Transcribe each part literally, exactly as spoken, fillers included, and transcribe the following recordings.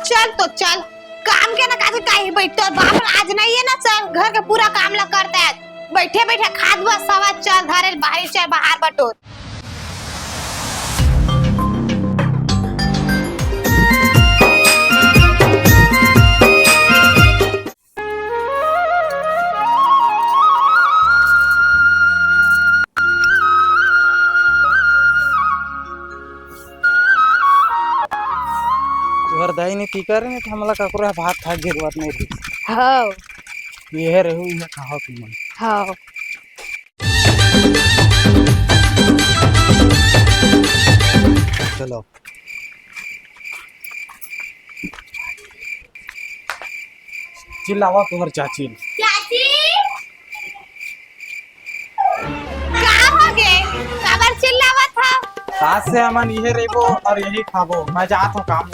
चल तो चल, काम के ना काहे काहे बैठ, तोर बाप आज नहीं है ना, चल घर के पूरा काम ला करता है, बैठे बैठे खात बस सवा, चल धरे बाहरी, चल बाहर बटोर। तुहर दाई ने टीका रहे, तो हमला ककरो ह भात खा के देवत नहीं रही। हाँ। ये रहू, ये खाओ तुमन। हाँ। चलो। चिल्लावा तोहर चाची। चाची। का हो गे? काबर चिल्लावत हव? आज से हमन इहे रहिबो और यही खाबो। मैं जात हूँ काम।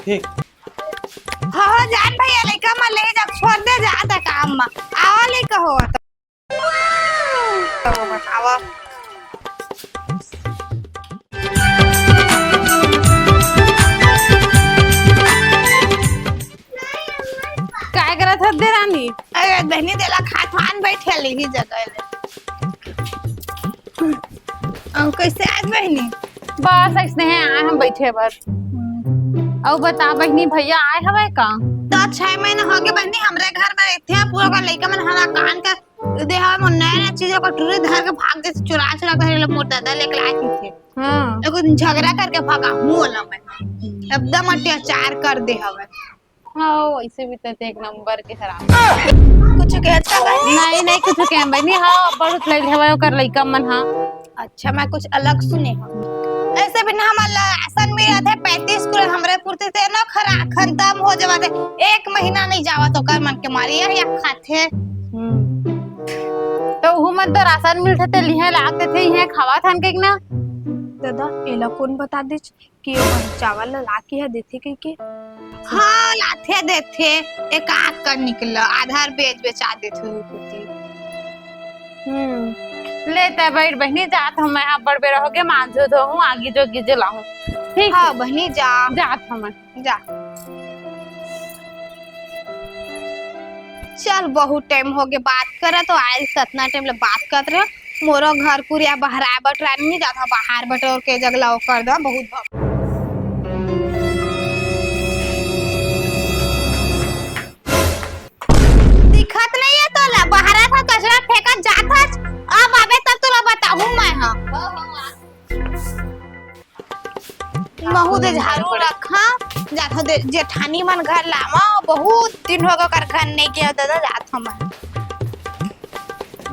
ठीक। हाँ, हाँ, जान भैया, लइका मन ले जब छोड़ दे, जात हे काम म। आवा लइका हो तो। आवा। काय करत हस देरानी? अरे बहनी, देला खात हान बैठे ली ही जगह ले। अउ कैसे आज बहनी? बस ऐसने है, आए हम बैठे बर। अउ बता बहनी, भैया आए हवे का? तो छह महीना हो गए बहनी, हमरे घर में रहते हैं, पूरा का लइका मन हला कान का दे हवे, मोर नया नया चीज का टुरी धर के भाग जैसे चुरा चुरा के ले मोर दादा लेके लाए थे। हाँ। एगो दिन झगड़ा करके भगा हूँ ओला मैं, एकदम अत्याचार कर दे हवे। हाँ, वैसे भी तो एक नंबर के हराम। कुछ कहत का बहनी? नहीं, नहीं, कुछ कहे बहनी। हाँ, बहुत लइल हवे ओकर लइका मन, हाँ। अच्छा, मैं कुछ अलग सुने हूँ। ऐसे भी ना हमर ला राशन मिलत हे पैंतीस किलो, हमरे पुरती ते ना खरा खतम हो जावत हे, एक महीना नहीं जावत ओकर मन के मारी, यह, यह खाथे। हम्म। तो उहू मन तो राशन मिलथे ते लिहे लागते थे, इहे खावा थन के ना। दादा, एला कौन बता दे कि ओमन चावल ला लाके ह देथे कहिके? हाँ, लाथे देथे, एक आध कर निकल, आधार बेच बेचा देथे ओ कोती। हम्म, ले तै बैठ बहिनी, जात हूँ मैं, हाँ, बड़ बेरा हो गया, मांजो धो हूँ, आगी जो गीजे लाहूँ। ठीक हाँ है। बहिनी, जा। जात हूँ मैं। जा। चल, बहुत टाइम हो गया बात करत, तो आयल सतना टाइम ले बात करत रहे। मोरो घर कुरिया बहराए बटराए नहीं जाता, बाहर बटोर के जगला ओकर दा बहुत भग-, दिखत नहीं है तोला, बहरा था कचरा फेंकत जात हस, अब आबे तब तोला बताहूँ मैं, हाँ। महू दे झाड़ू रखा, जात हो दे, जेठानी मन घर लावा, बहुत दिन हो गए ओकर घर नहीं गया दादा, जात हो मैं।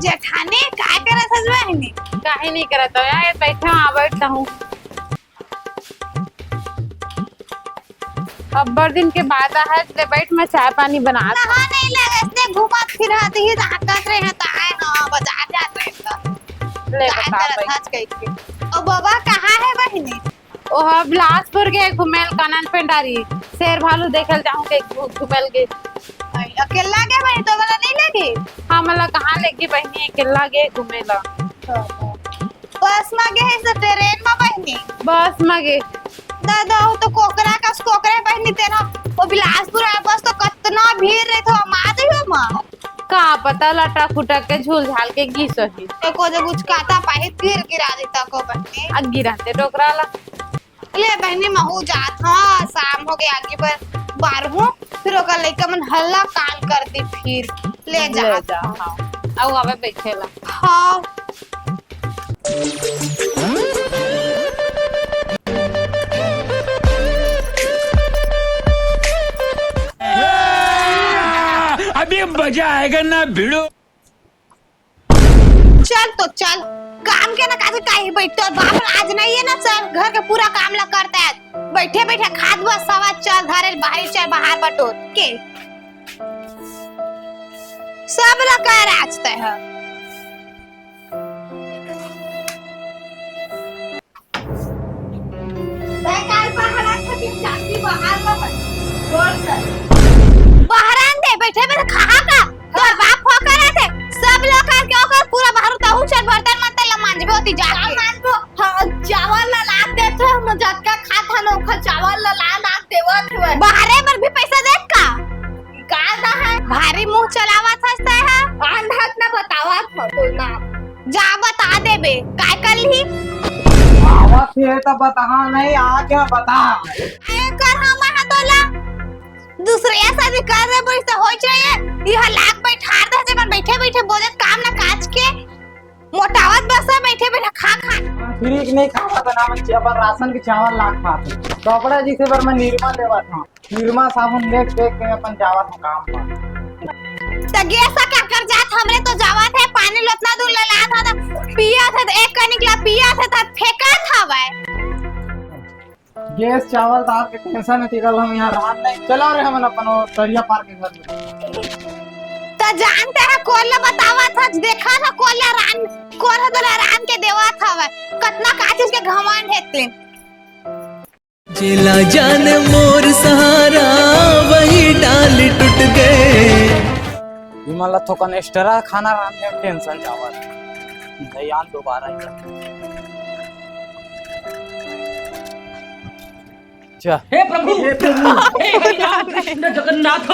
जेठानी, काय करत हस बहिनी? काहे नहीं करत हो यार, बैठा हूँ, बैठता हूँ। अब्बड़ दिन के बाद आहत, ले बैठ, मैं चाय पानी बना। कहाँ नहीं लगे, इसने घूमत फिरत ही ताकत रहे हैं, ताए ना बाजार जात रहे तो। ले काय बता करत भाई। हस कह के। ओ बाबा, कहाँ है बहिनी? ओ ह बिलासपुर के घुमेल कानन पेंडारी, शेर भालू देखल जाहूँ के घु-, घुमेल गे। आई, अकेला गे बहिनी, तो वाला नहीं लगी? हाँ, मतलब कहाँ लेगी बहिनी, अकेला गे घुमेला। बस में गे है से ट्रेन में बहिनी? बस में गे। दादा, वो तो कोकरा कस कोकरे बहिनी तेरा, वो बिलासपुर आ बस तो कतना भीड़ रहे तो हम आ जाइयो माँ। का पता लटा खुटक के झूल झाल के गिस होही। एको जब उचकाता पाही फिर गिरा देता को बहिनी। आ गिरा दे डोकरा ला। ले बहिनी महू जात हूँ, शाम हो गया आगे पर बारहूँ, फिर ओकर लइका मन हल्ला काल कर दी फिर ले ले जात जा, हूँ। हाँ। अउ आवे बैठे ला। हाँ। अभी मजा आएगा ना भिड़ो। चल तो चल, काम के ना काहे काहे बैठ, तोर बाप आज नहीं है ना, चल घर के पूरा काम ला करता है, बैठे बैठे खात बस सवा, चल धरे बाहर, चल बाहर बटोर के सब ला कर आज तय है। तै काल पहाड़ा खातिर चाकरी बहाल रहत। जोर कर। बहरान दे, बैठे में तो खहा का? तोर बाप हो करत हे। सब लोग करके ओकर पूरा बहारू तहू चल बर्तन मन तै ला मांजबे होती जाके। का मांजबो? हाँ, चावल ला लाद देत हे, हम जतका खात हन ओखर चावल ला ला लाद देवत हवे। बहरे फिर पैसा देत का? का दा है? भारी मुंह चलावत हस तै हा। आंधक ना बतावत हो तो ना। जा बता देबे, काय कर ली? आवत हे त बता नहीं, आ क्या बता? ए कर हम हा तोला। दूसरे ऐसा भी कर रहे बोल तो हो चाहिए। यह लाख बैठार दे जे मन बैठे बैठे बोलत काम ना काज के। मोटावत बस है, बैठे बैठे खा खा। हम फ्री के नहीं खावत ना, मन अपन राशन के चावल ला खात। कपड़ा जिसे बर मैं निरमा लेवत हूँ। निरमा साबुन देख देख के अपन जावत हूँ काम पर। त गैस का कर जात, हमरे तो जावत है, पानी लोतना दूर ले लात था, पिया थे, एक कनिक ला पिया थे, त फेंकत हवय। गैस चावल दाल के टेंशन है, टिकल हम यहाँ रहन नहीं। चलो रे, हमन अपन वो तरिया पार के घर में। त जानते हैं, कोल ला बतावा था, देखा था, कोल ला रान, कोल हा तोला रान के देवा था वह। कतना का चीज के घमंड है तेन। जेला जाने मोर सहारा, वही डाल टूट गए। विमल ला थोकन एक्स्ट्रा खाना रांधे में टेंशन जावत। दयान दोबारा ही कर। जा। हे प्रभु, हे प्रभु। हे, हे राम कृष्ण जगन्नाथ।